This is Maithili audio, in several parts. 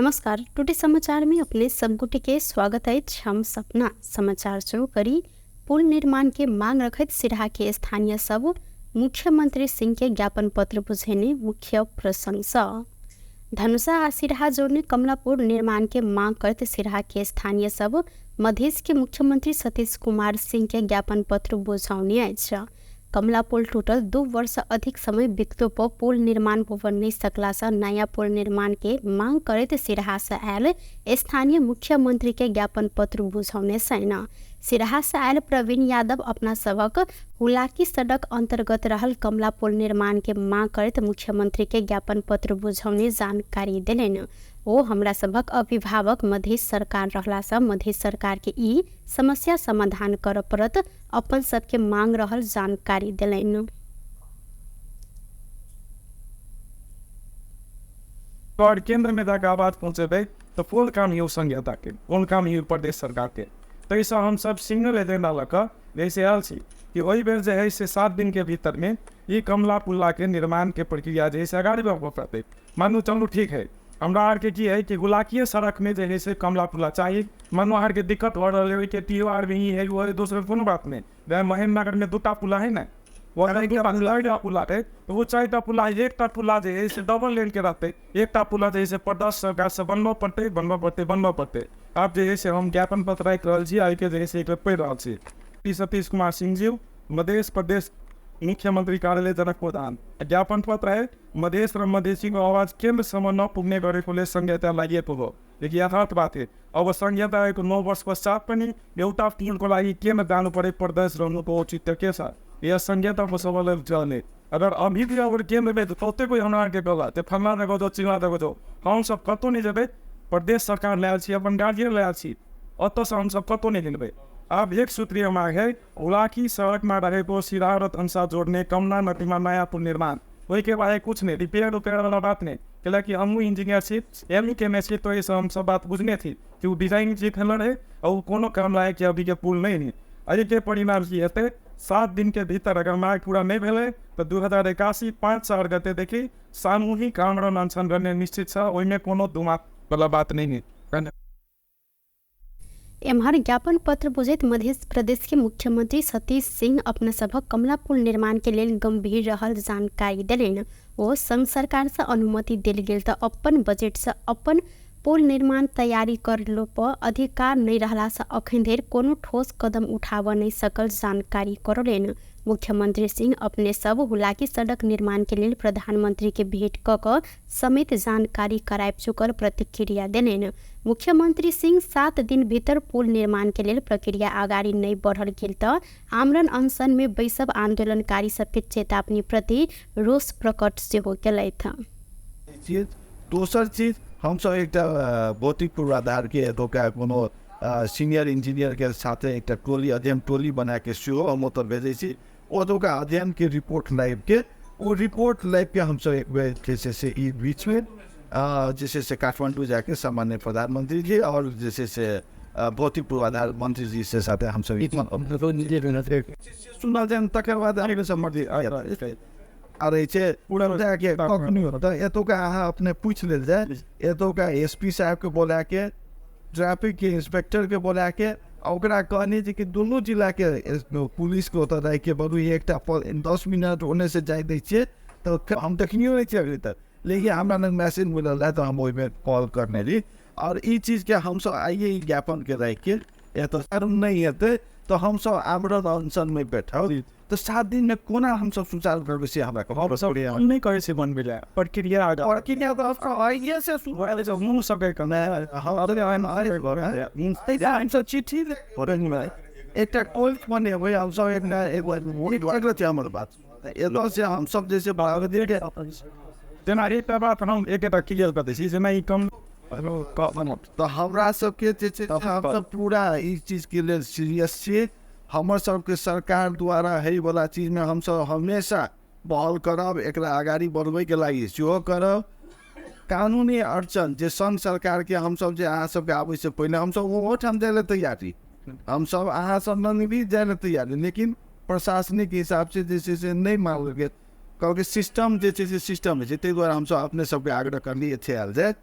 नमस्कार, टुटे समाचार में अपने सब गोटे के स्वागत अछि। हम सपना समाचार शुरू करी। पुल निर्माण के मांग रखैत सिरहा के स्थानीय सब मुख्यमंत्री सिंह के ज्ञापन पत्र बुझेने मुख्य प्रसंग सँ धनुषा आ सिरहा जोड़ने कमलापुर निर्माण के मांग करते सिरहा के स्थानीय सब मधेश के मुख्यमंत्री सतीश कुमार सिंह के ज्ञापन पत्र बुझाउने अछि। कमला पुल टूटल 2 वर्ष अधिक समय बितलो पर पुल निर्माण होबय नहि सकला से नया पुल निर्माण के मांग करैत सिरहा से आयल स्थानीय मुख्यमंत्री के ज्ञापन पत्र बुझौने छनि। सिरहा से आयल प्रवीण यादव अपना सबक हुलाकी सड़क अंतर्गत रहल कमला पुल निर्माण के मांग करैत मुख्यमंत्री के ज्ञापन पत्र बुझौने जानकारी देलनि। ओ हमरा सबक अभिभावक मधेश सरकार रहला से मधेश सरकार के ई समस्या समाधान करऽ पड़त अपन सबके मांग रहल जानकारी देलनि। और केंद्र में जाके आवाज पहुँचेबै तऽ कोन काम यौ संहिता के, कोन काम यौ प्रदेश सरकार के। ताहिसँ हमसब सिंगल एजेंडा लऽ कऽ जैसे आयल छी कि ओहि बेर जे है से 7 दिन के भीतर में ई कमला पुला के निर्माण के प्रक्रिया जे है से अगाडि बढ़बऽ पड़तै। मानू चलू ठीक है, हमरा आरके की है कि गुलाकीय सड़क में जे है से कमला पुला चाही। मानू अहाँके दिक्कत भऽ रहल है ओहिके टी ओ आर भी है वो है, दोसर कोनो बात नहि। जेना महेन्द्र नगर में 2टा पुला है ने, वो 4टा पुला है, तऽ ओ 4टा पुला 1टा पुला जे है से डबल लेन के रहतै, 1टा पुला जे है से प्रदेश सरकार से बनबऽ पड़तै, बनबऽ पड़तै, बनबऽ पड़तै। आब जे है से हम ज्ञापन पत्र राखि रहल छी आ एहिके जे है से एक बेर पढ़ि रहल छी। श्री सतीश कुमार सिंह जी, मधेश प्रदेश मुख्यमंत्री कार्यालय जनकपुर धाम। ज्ञापन पत्र है मधेश र मधेसीको आवाज केन्द्रसम्म नपुग्ने गरेकोले संहिता लागिएको हो। लेकिन यथार्थ बात है, अब संहिता आएको 9 वर्ष पश्चात पनि एउटा पुलको लागि केन्द्र जानु परे प्रदेश रहनुको औचित्य के छ? यस संहिताको सबल चल्ने। अगर अभी भी अगर केन्द्रमे कतेको हमरा आरके कहला जे फल्लाँ जगह जाउ चिल्लाँ जगह जाउ, हमसब कतहु नहि जेबै। प्रदेश सरकार लए आयल छी, अपन गार्जियन लए आयल छी, ओतऽसँ हमसब कतहु नहि हिलबै। आब एक सूत्रीय माग है, हुलाकी सड़कमा रहेको सिरहा र धनुषा जोड्ने कमला नदीमा नयाँ पुल निर्माण। ओहिके बाहेक कुछ नहि, रिपेयर उपेयर वाला बात नहि। कैलाकि हमहूँ इंजीनियर छी, एम ई केने छी, तऽ एहिसँ हमसब बात बुझने छी कि ओ डिजाइन जे भेल रहै आ ओ कोनो काम लायक अभीके पुल नहि है। एहिके परिणाम की हेतै, 7 दिन के भीतर अगर माग पूरा नहि भेलै तऽ 2081 5-4 गते देखि सामूहिक आमरण अनशन गर्ने निश्चित छ, ओहिमे कोनो दुमात वाला बात नहि है। धन्यवाद। एम्हर ज्ञापन पत्र बुझैत मध्य प्रदेश के मुख्यमंत्री सतीश सिंह अपना सभक कमला पुल निर्माण के लेल गंभीर रहल जानकारी देलनि। ओ संघ सरकार से अनुमति देल गेल तऽ अपन बजट से अपन पुल निर्माण तैयारी करलो पर अधिकार नहि रहला से अखन धरि कोनो ठोस कदम उठाबऽ नहि सकल जानकारी करौलनि। मुख्यमंत्री सिंह अपने सब हुलाकी सड़क निर्माण के लेल प्रधानमंत्री के भेंट कऽ कऽ समेत जानकारी कराबि चुकल प्रतिक्रिया देलनि। मुख्यमंत्री सिंह 7 दिन भीतर पुल निर्माण के लेल प्रक्रिया अगाडि नहि बढ़ल गेल तऽ आमरण अनशन में बैसब आंदोलनकारी सबके चेतावनी प्रति रोष प्रकट सेहो केलथि। चीज दोसर चीज हमसब एकटा भौतिक पूर्वाधार के एतुका कोनो सीनियर इंजीनियर के साथे एकटा टोली अध्ययन टोली बना के सेहो हम ओतऽ भेजै छी। ओतुका अध्ययन के रिपोर्ट लाबि के ओ रिपोर्ट लाबि के हमसब एक बेर जे छै से ई बीच में जे छै से काठमांडू जाके सामान्य प्रधानमंत्री जी और जे छै से भौतिक पूर्वाधार मंत्री जी से साथे हमसब सुनल जाय तकर बाद अरे छै पूरा जाके कखनो तऽ एतुका अहाँ अपने पूछि लेल जाय, एतुका एस पी साहबके बोलाके ट्रैफिकके इंस्पेक्टरके बोलाके आ ओकरा कहने जे कि दुनू जिलाके पुलिसके ओतऽ राखिके बरू एकटा 10 मिनट ओन्नेसँ जाय दै छियै तऽ हम देखनियो नहि छियै अभी तक, लेकिन हमरा लग मैसेज मिलल रहए तऽ हम ओहिमे कॉल करने रही। आओर ई चीजके हमसब आइए ई ज्ञापनके राखिके एतऽ नहि हेतै तऽ हमसब आमरण अनशनमे बैठब तऽ 7 दिनमे कोना हमसब सुचारू करबै से हमरा कहू। हमसब नहि कहै छै बनबै लए, प्रक्रिया आगाँ। प्रक्रिया तऽ आइए से शुरू भऽ गेल छै, मुँह सबके कहनाइ। हमसब चिट्ठी एकटा कोर्ट बनेबै, हमसब एकटा एगो हमर बात एतऽ से हमसब जे छै जेना एकटा बात हम एकटा क्लियर कऽ दै छी, जेना ई कम तऽ हमरा सबके जे छै हमसब पूरा ई चीजके लेल सीरियस छियै। हमर सबके सरकार द्वारा होइवला चीजमे हमसब हमेशा पहल करब, एकरा अगाडि बढ़बैके लागि सेहो करब। कानूनी अड़चन जे संघ सरकारके हमसब जे अहाँ सबके आबैसँ पहिने हमसब ओहोठाम जाइ लए तैयार छी, हमसब अहाँ सब लग भी जाइ लए तैयार छी, लेकिन प्रशासनिक हिसाबसँ जे छै से नहि मानल गेल। कहलकै सिस्टम जे छै से सिस्टम होइ छै, ताहि दुआरे हमसब अपने सबके आग्रह करली एथे आयल जाय।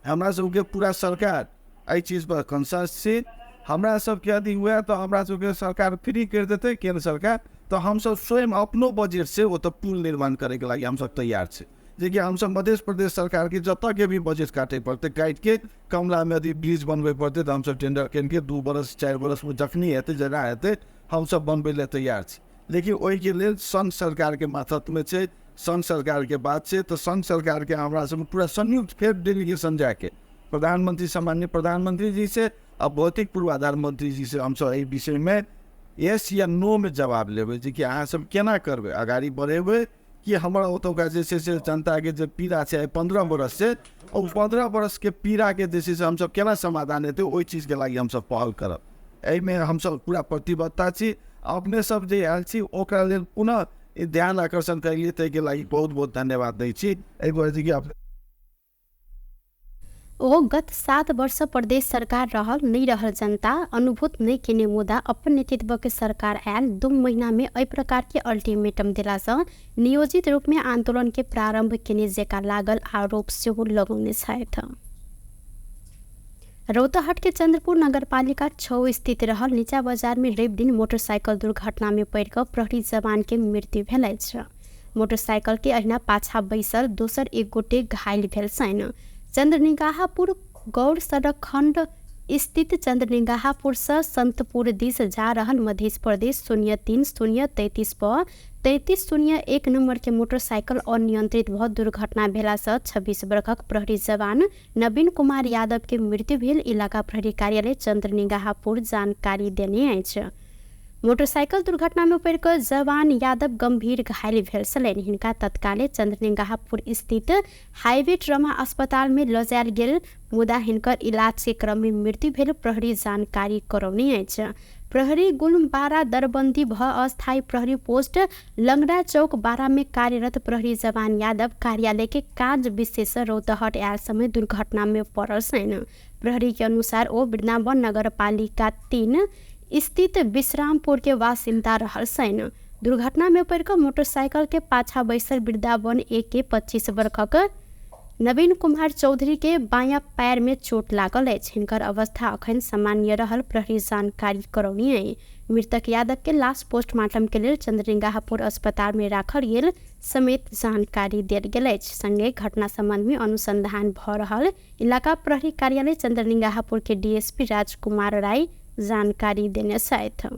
हमरा सबके पूरा सरकार एहि चीजपर कंसर्न छी। हमरा सबके यदि हुए तऽ हमरा सबके सरकार फ्री करि देतै केन्द्र सरकार, तऽ हमसब स्वयं अपनो बजटसँ ओतऽ पुल निर्माण करैके लागि हमसब तैयार छी। जेकि हमसब मध्य प्रदेश सरकारके जतऽके भी बजट काटै पड़तै, काटिके कमलामे यदि ब्रिज बनबै पड़तै तऽ हमसब टेंडर करिके 2 बरस 4 बरसमे जखनी हेतै जेना हेतै हमसब बनबै लए तैयार छी। लेकिन ओहिके लेल संघ सरकारके मातहतमे छै, संघ सरकारके बात छै, तऽ संघ सरकारके हमरा सब पूरा संयुक्त फेर डेलीगेशन जाके प्रधानमंत्री सामान्य प्रधानमंत्री जी से आ भौतिक पूर्वाधार मंत्री जी से हमसब एहि विषयमे यस या नो में जवाब लेबै जे कि अहाँ सब केना करबै, अगाडि बढ़ेबै कि हमर ओतुका जे छै से जनताके जे पीड़ा छै 15 बरस से, ओ 15 बरसके पीड़ाके जे छै से हमसब केना समाधान हेतै ओहि चीजके लागि हमसब पहल करब। एहिमे हमसब पूरा प्रतिबद्धता छी। अपने सब जे आयल छी ओकरा लेल पुनः ध्यान आकर्षण करिए, ताहिके लागि बहुत बहुत धन्यवाद दै छी। एहि दुआरे जे कि ओ गत 7 वर्ष प्रदेश सरकार रहल नहीं रहल जनता अनुभूत नहीं केने, मुदा अपन नेतृत्व के सरकार आयल 2 महीना में एहि प्रकार के अल्टीमेटम देलासँ नियोजित रूप में आंदोलन के प्रारंभ केने जेका लागल आरोप सेहो लगौने छथि। रौतहट के चंद्रपुर नगरपालिका 6 स्थित रहल नीचा बाजार में रवि दिन मोटरसाइकिल दुर्घटना में पड़ि कऽ प्रहरी जवान के मृत्यु भेल अछि। मोटरसाइकिल के अहिना पाछा बैसल दोसर एक गोटे घायल भेल छनि। चंद्रनिगाहपुर गौर सड़क खंड स्थित चंद्रनिगाहपुर से संतपुर दिस जा रहल मध्य प्रदेश 03 033 पर 33 01 नंबर के मोटरसाइकिल अनियंत्रित भ दुर्घटना भेला से 26 वर्षक प्रहरी जवान नवीन कुमार यादव के मृत्यु भेल इलाका प्रहरी कार्यालय चंद्रनिगाहपुर जानकारी देने अछि। मोटरसाइकिल दुर्घटना में पड़ि कऽ जवान यादव गंभीर घायल भेल छलनि। हिनका तत्काले चंद्रनिगाहपुर स्थित हाईवे ट्रमा अस्पताल में लऽ जायल गेल, मुदा हिनकर इलाज के क्रम में मृत्यु भेल प्रहरी जानकारी करौने अछि। प्रहरी गुल्म 12 दरबंदी भ अस्थायी प्रहरी पोस्ट लंगड़ा चौक 12 में कार्यरत प्रहरी जवान यादव कार्यालय के काज विशेष रौतहट आयल समय दुर्घटना में पड़ल छनि। प्रहरी के अनुसार ओ वृंदावन नगरपालिका 3 स्थित विश्रामपुर के बासिन्दा रहल छनि। दुर्घटना में पड़ि कऽ मोटरसाइकिल के पाछा बैसल वृंदावन 1 के 25 वर्षक नवीन कुमार चौधरी के बायां पैर में चोट लागल अछि। हिनकर अवस्था अखन सामान्य रहल प्रहरी जानकारी करौनी अछि। मृतक यादव के लाश पोस्टमार्टम के लेल चंद्रनिगाहपुर अस्पताल में राखल गेल समेत जानकारी देल गेल अछि। संगे घटना संबंध में अनुसंधान भ रहल इलाका प्रहरी कार्यालय चंद्रनिगाहपुर के डीएसपी राजकुमार राय जानकारी देने छथि।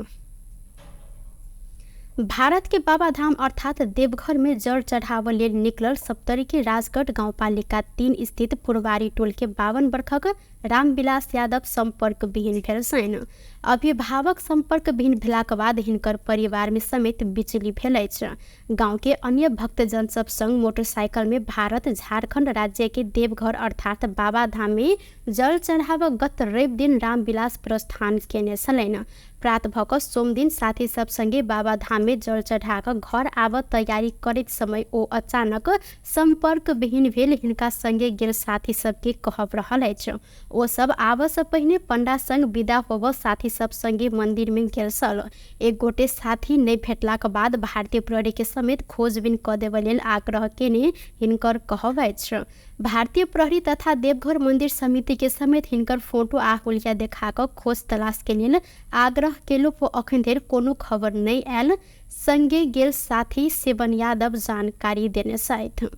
भारत के बाबाधाम अर्थात देवघर में जल चढ़ाव लेल निकलल सप्तरी के राजगढ़ गाउँपालिका 3 स्थित पुरवारी टोल के 52 वर्षक रामविलास यादव संपर्क विहीन भेल छनि। अभिभावक संपर्क विहीन भेलाक बाद हिनकर परिवार में समेत बिचली भेल अछि। गाँव के अन्य भक्तजन सब संग मोटरसाइकिल में भारत झारखंड राज्य के देवघर अर्थात बाबाधाम में जल चढ़ाव गत रवि दिन रामविलास प्रस्थान केने छलनि। प्रात भऽ कऽ सोमदिन साथी सब संगे बाबाधाम में जल चढ़ा कऽ घर आबऽ तैयारी करैत समय ओ अचानक संपर्क विहीन भेल हिनका संगे गेल साथी सबके कहब रहल अछि। ओ सब आबऽ से पहिने पंडा संग विदा होबऽ साथी सब संगे मंदिर में गेल छल। एक गोटे साथी नहि भेटलाक बाद भारतीय प्रहरी के समेत खोजबीन कऽ देबऽ लेल आग्रह केने हिनकर कहब अछि। भारतीय प्रहरी तथा देवघर मंदिर समिति के समेत हिनकर फोटो आ हुलिया देखा कऽ खोज तलाश के लेल आग्रह केलो पर अखन धरि कोनो खबर नहि आयल। संगे गेल साथी सेवन यादव जानकारी देने छथि।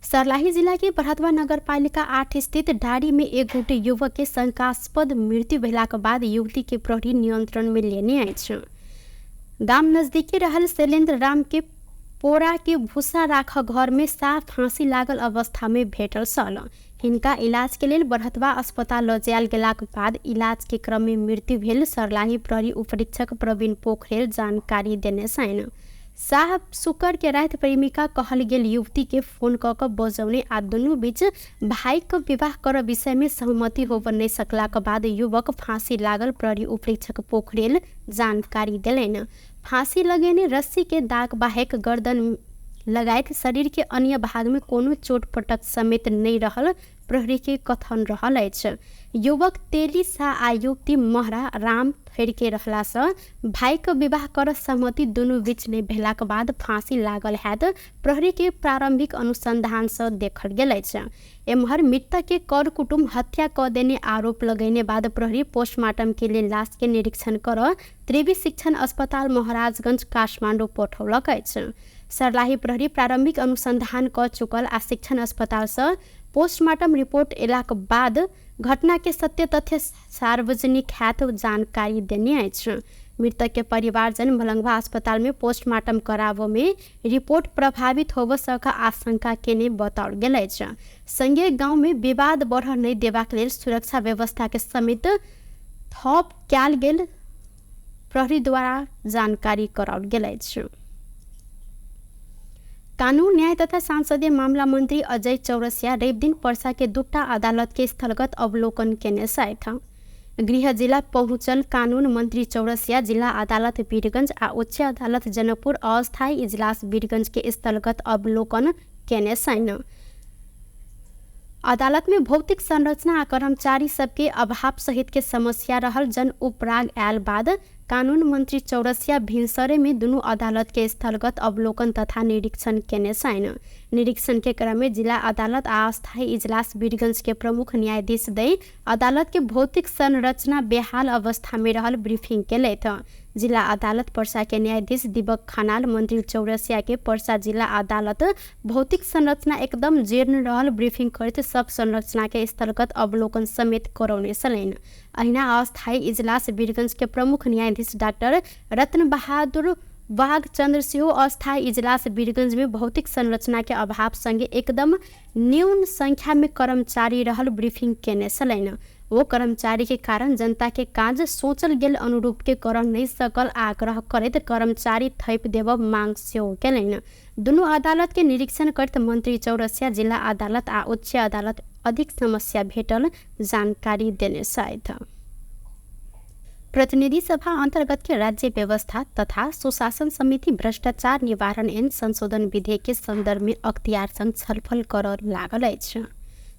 सर्लाही जिला के बरहतवा नगरपालिका 8 स्थित डारी में एक गोटे युवक के शंकास्पद मृत्यु भेलाक बाद युवती के प्रहरी नियंत्रण में लेने अछि। गाम नजदीकी रहल शैलेन्द्र राम के पोरा के भूसा राख घर में साफ फांसी लागल अवस्था में भेटल छल। हिनका इलाज के लेल बरहतवा अस्पताल लऽ जायल गेलाक बाद इलाज के क्रम में मृत्यु भेल सर्लाही प्रहरी उपरीक्षक प्रवीण पोखरेल जानकारी देने छनि। साहब शुक्र के राति प्रेमिका कहल गेल युवती के फोन कऽ कऽ बजौने आ दुनू बीच भाई के विवाह करऽ विषय में सहमति होबऽ नहि सकलाक बाद युवक फांसी लागल प्रहरी उपरीक्षक पोखरेल जानकारी देलनि। फांसी लगेने रस्सी के दाग बाहेक गर्दन लगायत शरीर के अन्य भाग में कोनो चोट पटक समेत नहीं रहल प्रहरी के कथन रहल अछि। युवक तेली शाह आ युवती महरा राम ठहर रहला से भाई के विवाह कर सहमति दुनू बीच नहि भेलाक बाद फांसी लागल हैत प्रहरी के प्रारंभिक अनुसंधान से देखल गेल अछि। एम्हर मृतक के कर कुटुम्ब हत्या क देने आरोप लगैने बाद प्रहरी पोस्टमार्टम के लिए लाश के निरीक्षण कर त्रिवी शिक्षण अस्पताल महाराजगंज काठमाडौँ पठौलक अछि। सर्लाही प्रहरी प्रारंभिक अनुसंधान क चुकल आ शिक्षण अस्पताल से पोस्टमार्टम रिपोर्ट एलाक बाद घटना के सत्य तथ्य सार्वजनिक हैत जानकारी देने अछि। मृतक के परिवारजन मलंगवा अस्पताल में पोस्टमार्टम कराबऽ में रिपोर्ट प्रभावित होबऽ सक आशंका केने बताओल गेल अछि। संगे गाँव में विवाद बढ़ नहीं देबाक लेल सुरक्षा व्यवस्था के समेत थप कयल गेल प्रहरी द्वारा जानकारी कराओल गेल अछि। कानून न्याय तथा संसदीय मामला मंत्री अजय चौरसिया रविदिन पर्सा के दूटा अदालत के स्थलगत अवलोकन केने छथि। गृह जिला पहुँचल कानून मंत्री चौरसिया जिला अदालत वीरगंज आ उच्च अदालत जनकपुर अस्थायी इजलास वीरगंज के स्थलगत अवलोकन केने छनि। अदालत में भौतिक संरचना आ कर्मचारी सबके अभाव सहित के समस्या रहल जन उपराग आयल बाद कानून मंत्री चौरसिया भिनसरे में दुनू अदालत के स्थलगत अवलोकन तथा निरीक्षण केने छनि। निरीक्षण के क्रम में जिला अदालत आ अस्थायी इजलास वीरगंज के प्रमुख न्यायाधीश दै अदालत के भौतिक संरचना बेहाल अवस्था में रहल ब्रीफिंग केलथि। जिला अदालत पर्सा के न्यायाधीश दीपक खनाल मंत्री चौरसिया के पर्सा जिला अदालत भौतिक संरचना एकदम जीर्ण रहल ब्रीफिंग करैत सब संरचना के स्थलगत अवलोकन समेत करौने छलनि। अहिना अस्थायी इजलास वीरगंज के प्रमुख न्यायाधीश डाक्टर रत्न बहादुर बाघचंद्र सेहो अस्थायी इजलास वीरगंज में भौतिक संरचना के अभाव संगे एकदम न्यून संख्या में कर्मचारी रहल ब्रीफिंग केने छलनि। वो कर्मचारी के कारण जनता के काज सोचल गेल अनुरूप के कर नहीं सकल आग्रह करैत कर्मचारी थैप देब मांग सेहो केलनि। दुनू अदालत के निरीक्षण करैत मंत्री चौरसिया जिला अदालत आ उच्च अदालत अधिक समस्या भेटल जानकारी देने छथि। प्रतिनिधि सभा अंतर्गत के राज्य व्यवस्था तथा सुशासन समिति भ्रष्टाचार निवारण ऐन संशोधन विधेयक के संदर्भ में अख्तियार संग छलफल कर लागल अछि।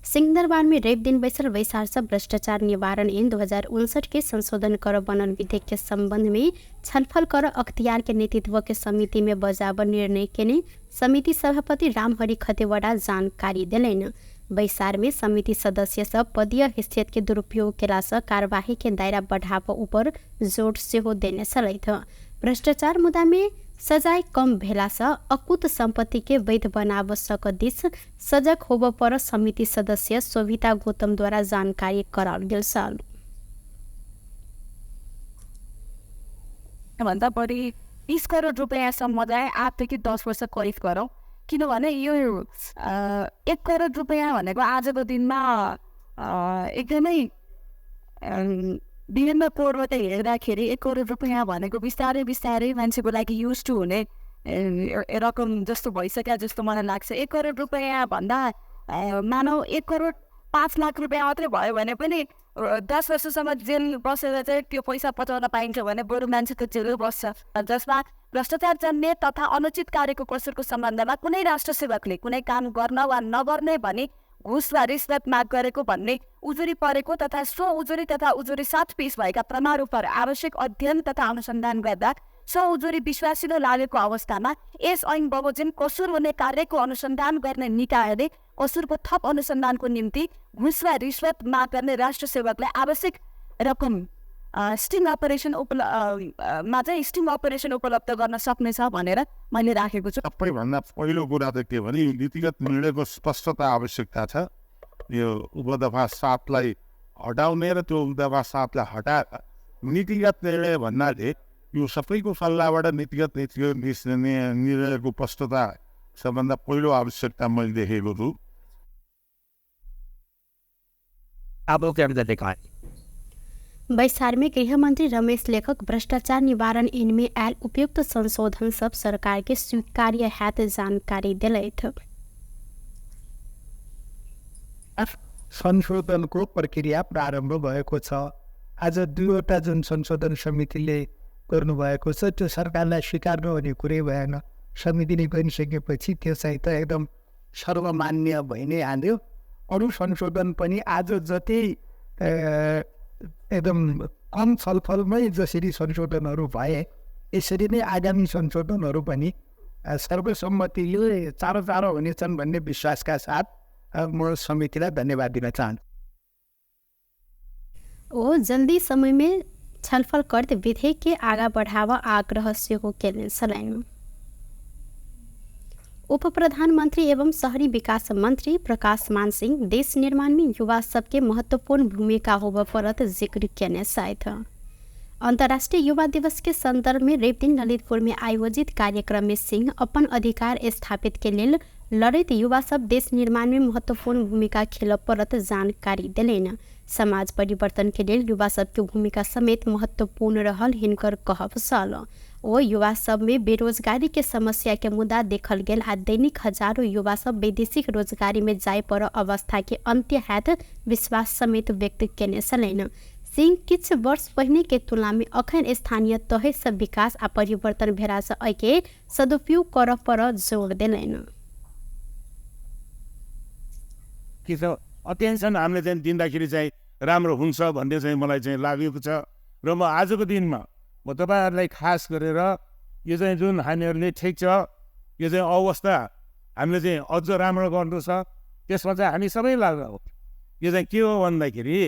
सिंहदरबार में रवि दिन बैसल बैसार से भ्रष्टाचार निवारण ऐन 2059 के संशोधन कर बनल विधेयक के संबंध में छलफल कर अख्तियार के नेतृत्व के समिति में बजाब निर्णय केने समिति सभापति रामहरि खतेवड़ा जानकारी देलनि। बैसार में समिति सदस्य सब पदीय हैसियत के दुरुपयोग केला से कार्यवाही के दायरा बढ़ाब ऊपर जोर सेहो देने छलथि। भ्रष्टाचार मुद्दा में सजाय कम भेला से अकुत संपत्ति के वैध बनाब सक दिस सजग होब पर समिति सदस्य शोभिता गौतम द्वारा जानकारी कराओल गेल छल। भन्दा बढी 20 करोड रुपियाँसम्मलाई 8 देखि 10 वर्ष कैद गरौँ, किनभने यो 1 करोड रुपियाँ भनेको आजको दिनमा एकदमै विभिन्न कोणबाट हेर्दाखेरि 1 करोड रुपियाँ भनेको बिस्तारै बिस्तारै मान्छेको लागि युज टु हुने रकम जस्तो भइसक्यो जस्तो मलाई लाग्छ। 1 करोड रुपियाँ भन्दा मानव 1 करोड 5 लाख रुपियाँ मात्रै भयो भने पनि 10 वर्षसम्म जेल बसेर चाहिँ त्यो पैसा पचाउन पाइन्छ भने बरु मान्छे त जेल बस्छ। जसमा भ्रष्टाचार जन्य तथा अनुचित कार्यको कसुरको सम्बन्धमा कुनै राष्ट्र सेवकले कुनै काम गर्न वा नगर्ने भनी घुस वा रिश्वत माग गरेको भन्ने उजुरी परेको तथा सो उजुरी तथा उजुरी साथ पेश भएका प्रमाणपर आवश्यक अध्ययन तथा अनुसन्धान गर्दा सो उजुरी विश्वासिलो लागेको अवस्थामा यस ऐन बमोजिम कसुर हुने कार्यको अनुसन्धान गर्ने निकायले कसुरको थप अनुसन्धानको निम्ति घुस वा रिश्वत माग गर्ने राष्ट्र सेवकलाई आवश्यक रकम स्टिङ अपरेसन मा चाहिँ स्टिङ अपरेसन उपलब्ध गर्न सक्नेछ भनेर मैले राखेको छु। सबैभन्दा पहिलो कुरा त के भने नीतिगत निर्णयको स्पष्टता आवश्यकता छ। यो उपदफा 7 लाई हटाउने र त्यो उपदफा 7 लाई हटाएर नीतिगत निर्णय भन्नाले यो सबैको सल्लाहबाट नीतिगत निर्णयको स्पष्टता सबभन्दा पहिलो आवश्यकता मैले देखेको छु। बैसार में गृहमंत्री रमेश लेखक भ्रष्टाचार निवारण ऐन में आयल उपयुक्त संशोधन सब सरकार के स्वीकार्य हैत जानकारी दिलथि। संशोधनको प्रक्रिया प्रारम्भ भएको छ। आज दुईवटा जुन संशोधन समितिले गर्नुभएको छ त्यो सरकारलाई स्वीकार्नु हुने कुरै भएन। समितिले गरिसकेपछि त्यो चाहिँ त एकदम सर्वमान्य भइ नै हाल्यो। अरू संशोधन पनि आज जति एकदम कम छलफलमै जसरी संशोधनहरू भए यसरी नै आगामी संशोधनहरू पनि सर्वसम्मतिले चाँडो चाँडो हुनेछन् भन्ने विश्वासका साथ म समितिलाई धन्यवाद दिन चाहन्छु। ओ जल्दी समय में छलफल करते विधेयक के आगा बढ़ावा आग्रह सेहो केने छलनि। उप प्रधानमंत्री एवं शहरी विकास मंत्री प्रकाश मान सिंह देश निर्माण में युवा सबके महत्वपूर्ण भूमिका होबय पड़त जिक्र केने छथि। अंतर्राष्ट्रीय युवा दिवस के संदर्भ में रविदिन ललितपुर में आयोजित कार्यक्रम में सिंह अपन अधिकार स्थापित के लेल लड़ैत युवा सब देश निर्माण में महत्वपूर्ण भूमिका खेलऽ पड़त जानकारी देलनि। समाज परिवर्तन के लेल युवा सबके भूमिका समेत महत्वपूर्ण रहल हिनकर कहब छल। ओ युवा सब में बेरोजगारी के समस्या के मुद्दा देखल गेल आ दैनिक हजारों युवा सब वैदेशिक रोजगारी में जाय पर अवस्था के अंत्य हैत विश्वास समेत व्यक्त केने छलनि। सिंह किछु वर्ष पहिने के तुलना में अखन स्थानीय तह से विकास आ परिवर्तन भेला से एहिके सदुपयोग करऽ पर जोर देलनि। के छ अटेन्सन हामीले चाहिँ दिँदाखेरि चाहिँ राम्रो हुन्छ भन्ने चाहिँ मलाई चाहिँ लागेको छ र म आजको दिनमा म तपाईँहरूलाई खास गरेर यो चाहिँ जुन हामीहरूले ठिक छ यो चाहिँ अवस्था हामीले चाहिँ अझ राम्रो गर्नु छ, त्यसमा चाहिँ हामी सबै लाग्नु हो। यो चाहिँ के हो भन्दाखेरि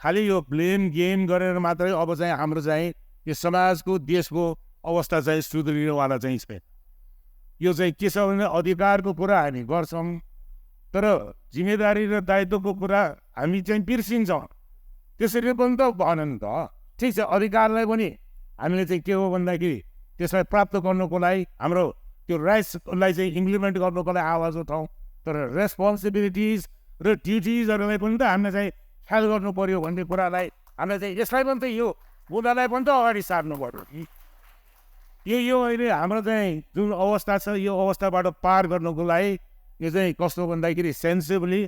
खालि यो ब्लेम गेम गरेर मात्रै अब चाहिँ हाम्रो चाहिँ यो समाजको देशको अवस्था चाहिँ सुध्रिनेवाला चाहिँ छैन। यो चाहिँ के छ भने अधिकारको कुरा हामी गर्छौँ तर जिम्मेदारी र दायित्वको कुरा हामी चाहिँ बिर्सिन्छौँ। त्यसरी पनि त भएन नि त। ठिक छ, अधिकारलाई पनि हामीले चाहिँ के हो भन्दाखेरि त्यसलाई प्राप्त गर्नुको लागि हाम्रो त्यो राइट्सलाई चाहिँ इम्प्लिमेन्ट गर्नुको लागि आवाज उठाउँ, तर रेस्पोन्सिबिलिटिज र ड्युटिजहरूलाई पनि त हामीले चाहिँ ख्याल गर्नु पर्यो भन्ने कुरालाई हामीले चाहिँ यसलाई पनि त यो मुद्दालाई पनि त अगाडि सार्नु पर्यो। यो यो अहिले हाम्रो चाहिँ जुन अवस्था छ यो अवस्थाबाट पार गर्नुको लागि यो चाहिँ कस्तो भन्दाखेरि सेन्सिबली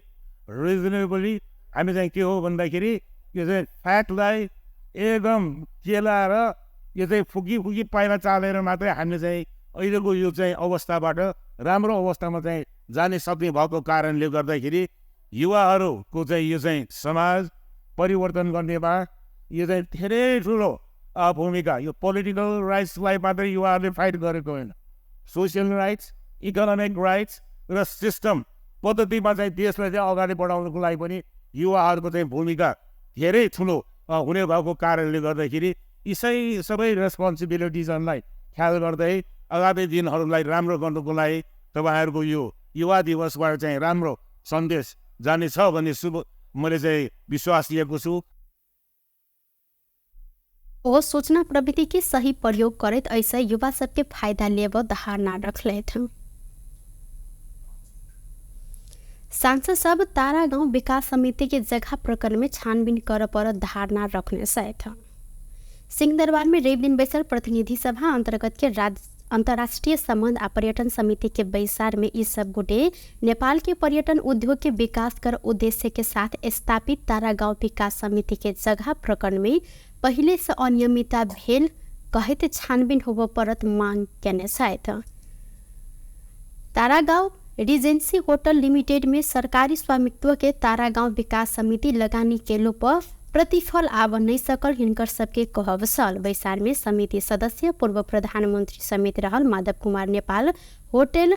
रिजनेबली हामी चाहिँ के हो भन्दाखेरि यो चाहिँ फ्याक्टलाई एकदम केलाएर यो चाहिँ फुकी फुकी पाइला चालेर मात्रै हामीले चाहिँ अहिलेको यो चाहिँ अवस्थाबाट राम्रो अवस्थामा चाहिँ जाने सक्ने भएको कारणले गर्दाखेरि युवाहरूको चाहिँ यो चाहिँ समाज परिवर्तन गर्नेमा यो चाहिँ धेरै ठुलो भूमिका। यो पोलिटिकल राइट्सलाई मात्रै युवाहरूले फाइट गरेको होइन, सोसियल राइट्स, इकोनोमिक राइट्स र सिस्टम पद्धतिमा चाहिँ देशलाई चाहिँ अगाडि बढाउनुको लागि पनि युवाहरूको चाहिँ भूमिका धेरै ठुलो हुने भएको कारणले गर्दाखेरि यी सबै रेस्पोन्सिबिलिटिजहरूलाई ख्याल गर्दै आगामी दिनहरूलाई राम्रो गर्नुको लागि तपाईँहरूको यो युवा दिवसबाट चाहिँ राम्रो सन्देश जानेछ भन्ने शुभ मैले चाहिँ विश्वास लिएको छु। ओ सूचना प्रविधि के सही प्रयोग करैत ऐसे युवा सबके फायदा लेब धारणा रखलथि। सांसद सब तारागाउँ विकास समिति के जगह प्रकरण में छानबीन कर पर धारणा रखने छथि। सिंहदरबार में रविदिन बैसल प्रतिनिधि सभा अंतर्गत के अंतर्राष्ट्रीय संबंध आ पर्यटन समिति के बैसार में इस सब गोटे नेपाल के पर्यटन उद्योग के विकास कर उद्देश्य के साथ स्थापित तारागाउँ विकास समिति के जगह प्रकरण में पहले से अनियमितता भेल कहते छानबीन होब परत मांग केने छथि। तारागाउँ रिजेंसी होटल लिमिटेड में सरकारी स्वामित्व के तारागाउँ विकास समिति लगानी केलो पर प्रतिफल आब नहीं सकल हिनकर सबके कहब छल। बैसार में समिति सदस्य पूर्व प्रधानमंत्री समेत रहल माधव कुमार नेपाल होटल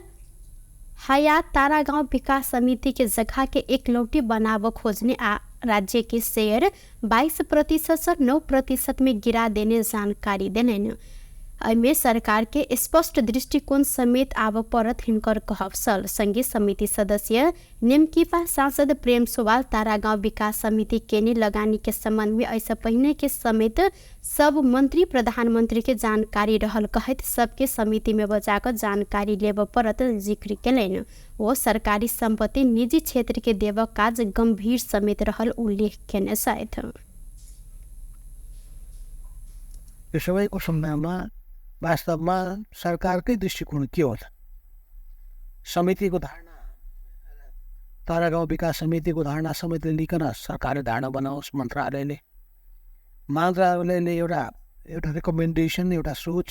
हयात तारागाउँ विकास समिति के जगह के एकलौटी बनाव खोजने आ राज्य के शेयर 22% से 9% में गिरा देने जानकारी देने। एहिमे सरकार के स्पष्ट दृष्टिकोण समेत आब परत हिनकर कहब छल। संगे समिति सदस्य नेमकिपा सांसद प्रेम सुवाल तारागाउँ विकास समिति केने लगानी के संबंध में ऐसा पहिने के समेत सब मंत्री प्रधानमंत्री के जानकारी रहल कहैत सबके समिति में बजाकर जानकारी लेब परत जिक्र केलनि। ओ सरकारी संपत्ति निजी क्षेत्र के देब काज गंभीर समेत रहल उल्लेख केने छथि। यो सबैको सन्दर्भमा वास्तवमा सरकारकै दृष्टिकोण के हो त? समितिको धारणा, तारागाउँ विकास समितिको धारणा समितिले लिकन सरकारले धारणा बनाओस्, मन्त्रालयले एउटा एउटा रेकमेन्डेसन, एउटा सोच,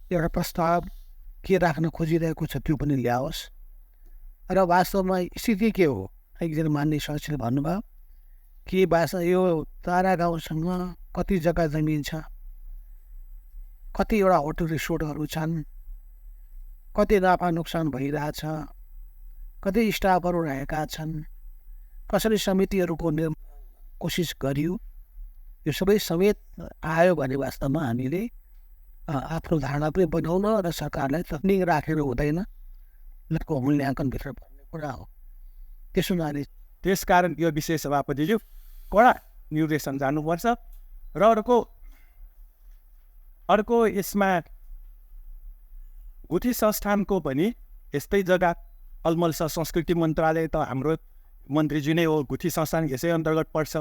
एउटा प्रस्ताव के राख्न खोजिरहेको छ त्यो पनि ल्याओस् र वास्तवमा स्थिति के हो, एकजना मान्य सदस्यले भन्नुभयो कि भाषा यो तारा गाउँसँग कति जग्गा जमिन छ, कतिवटा होटल रिसोर्टहरू छन्, कति नाफा नोक्सान भइरहेछ, कति स्टाफहरू रहेका छन्, कसरी समितिहरूको निर्माण कोसिस गरियो, यो सबै समेत आयो भने वास्तवमा हामीले आफ्नो धारणा पनि बनाउन र सरकारलाई तकनिक राखेर हुँदैन, को मूल्याङ्कनभित्र भन्ने कुरा हो। त्यसो हुनाले त्यसकारण यो विषय सभापतिज्यू कडा निर्देशन जानुपर्छ। र अर्को यसमा गुठी संस्थानको पनि यस्तै जग्गा अलमल छ। संस्कृति मन्त्रालय त हाम्रो मन्त्रीज्यू नै हो, गुठी संस्थान यसै अन्तर्गत पर्छ।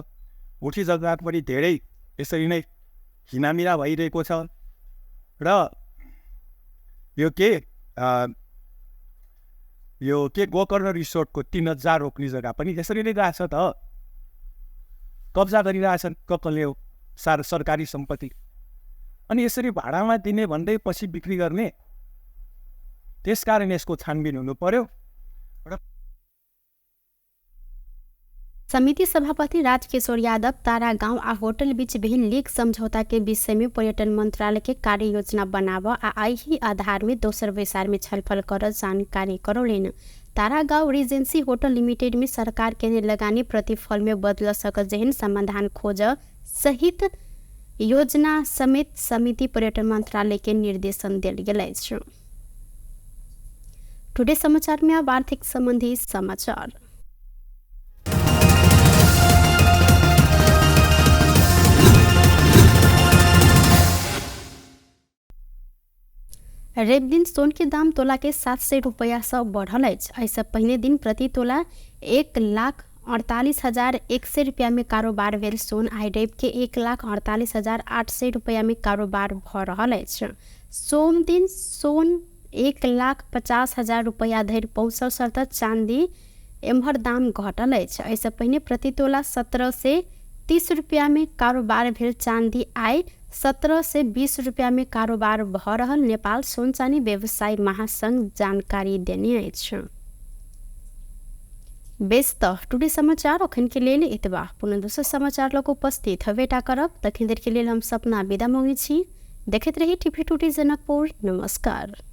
गुठी जग्गा पनि धेरै यसरी नै हिनामिना भइरहेको छ। र यो के गोकर्ण रिसोर्टको 3000 रोप्ने जग्गा पनि यसरी नै गएको छ त, कब्जा गरिरहेछन् कसले हो सरकारी सम्पत्ति, अनि यसरी भाडामा दिने भन्दै पछि बिक्री गर्ने। त्यसकारण यसको छानबिन हुनु पर्यो। र समिति सभापति राजकिशोर यादव तारा गांव आ होटल बीच भेल लीग समझौता के विषय में पर्यटन मंत्रालय के कार्य योजना बनाव आ एहि आधार में दोसर बैसार में छलफल कर जानकारी करौलनि। तारा गांव रिजेंसी होटल लिमिटेड में सरकार के लगानी प्रतिफल में बदल सकत जेहन समाधान खोज सहित योजना समेत समिति पर्यटन मंत्रालय के निर्देशन देल गेल अछि। टुडे समाचार में अब आर्थिक संबंधी समाचार। रवि दिन सोन के दाम तोला के 700 रुपया से बढ़ल अछि। एहिसँ पहिने दिन प्रति तोला 1,48,100 रुपया में कारोबार भेल सोन आइ रवि के 1,48,800 रुपया में कारोबार भऽ रहल अछि। सोम दिन सोन 1,50,000 रुपया धरि पहुँचल सर चांदी एम्हर दाम घटल अछि। एहिसँ पहिने प्रति तोला 1,730 रुपया में कारोबार भेल चांदी आइ 1,720 रुपया में कारोबार भऽ रहल नेपाल सोन चानी व्यवसायी महासंघ जानकारी देने अछि। बेस त टुडे समाचार अखन के लेल एतबा। पुनः दोसर समाचार लग उपस्थित हवेटा करब, तखन देर के लेल हम सपना विदा मांगै छी। देखैत रही टीवी टुडे जनकपुर। नमस्कार।